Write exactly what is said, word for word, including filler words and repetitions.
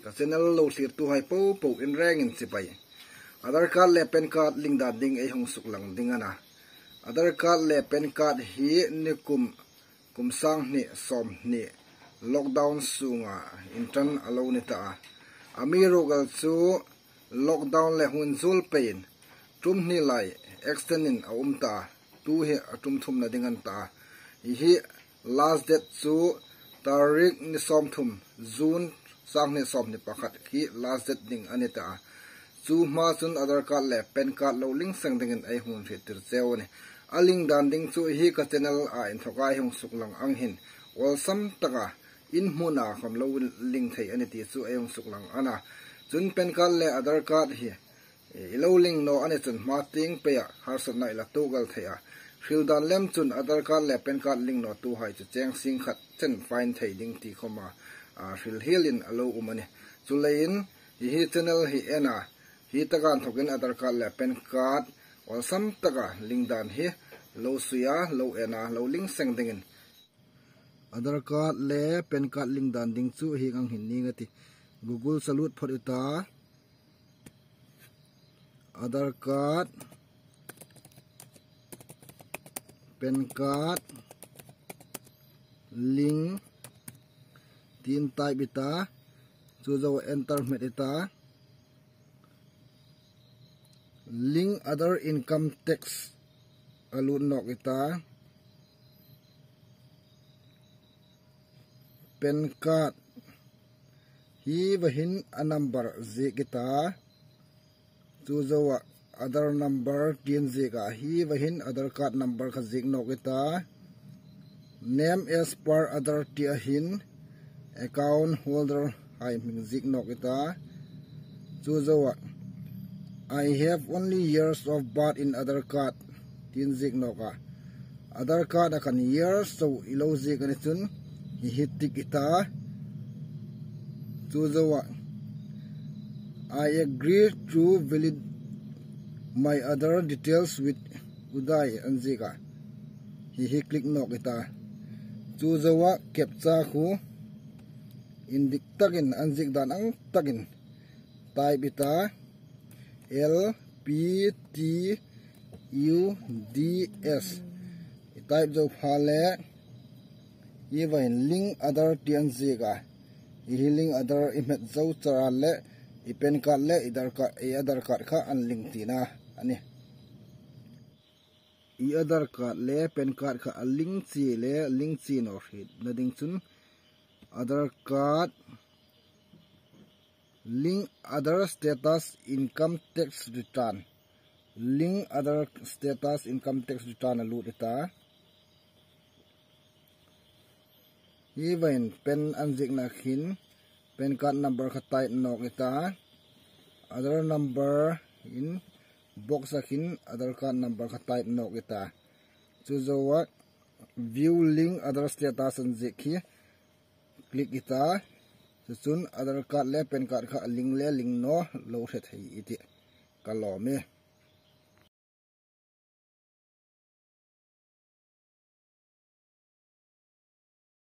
Ka channel lo thlirtuhai popo in rengin chibai. Aadhaar card le PAN card link dan ding ei hung suklang ding a na. Aadhaar card le PAN card hi nikum kum sang hni sawm hni lockdown sunga inṭan a lo ni ta a. Amiruokchu lockdown le hun zuol peiin ṭum hni lai extend in a um ta a. Tu hi a ṭum thumna ding a ni ta a. Hi hi last date chu tarik ni sawmthum June sang hni sawm hni pakhat hi last date ding a ni ta a. Chu hma chun Aadhaar card le PAN card lo link seng dingin ei hung hriettir cheu a nih. A link dan ding chu hi ka channel a inthoka ei hung suklang ang hin awlsam taka in hmuna khom lo link thei a nih ti chu ei hung suklang a na. Chun PAN card le Aadhaar card hi i lo link naw a ni chun hma tieng peia harsatna i la tuok el thei a. Hril dan lem chun Aadhaar card le PAN card link nawtuhai chu cheng sing khat chen fine thei ding ti khoma, a, hril hielin a lo um a nih. Chuleiin hi hi channel hi en a, hi taka inthokin Aadhaar card le PAN card awlsam taka link dan hi lo suia, lo en a, lo link seng dingin. Aadhaar card le PAN card link dan ding chu hi ang hin ning a tih. Google-a lut phot i ta. Aadhaar card, PAN card, link, tiin type i ta. Chu zo enter hmet i ta. Link Aadhaar income tax a lut nawk i ta. PAN card hi va hin a number ziek i ta. Chu zoa Aadhaar number tiin ziek a, hi va hin Aadhaar card number kha ziek nawk i ta. Name as per Aadhaar tia hin account holder hai hming ziek nawk i ta. Chu zoa, "I have only years of birth in Aadhaar card," tiin ziek nawk a. Aadhaar card-a khan year so i lo ziek a ni chun hi hi tick i ta. Chu zoa, "I agree to validate my Aadhaar details with Uday," an ziek a. Hi hi click nawk i ta. Chu zoa captcha khu indik takin an ziek dan ang takin type i ta. L P T U D S. I type zo pha le hi va hin link Aadhaar tiin ziek a. Hi hi link Aadhaar i hmet zo chara le i PAN card le i Aadhaar card, i Aadhaar card kha an link tina a nih. I Aadhaar card le PAN card kha a link chie le link chie naw hrietna ding chun Aadhaar card link Aadhaar status income tax return. Link Aadhaar status income tax return a lut i ta. Hi va hin PAN an ziekna khin PAN card number kha type nawk i ta. Aadhaar number in box-a khin Aadhaar card number kha type nawk i ta. Chu zoa view link Aadhaar status an ziek hi click i ta. Chu chun Aadhaar card le PAN card kha a link le link naw lo hre thei i tih ka lawm e.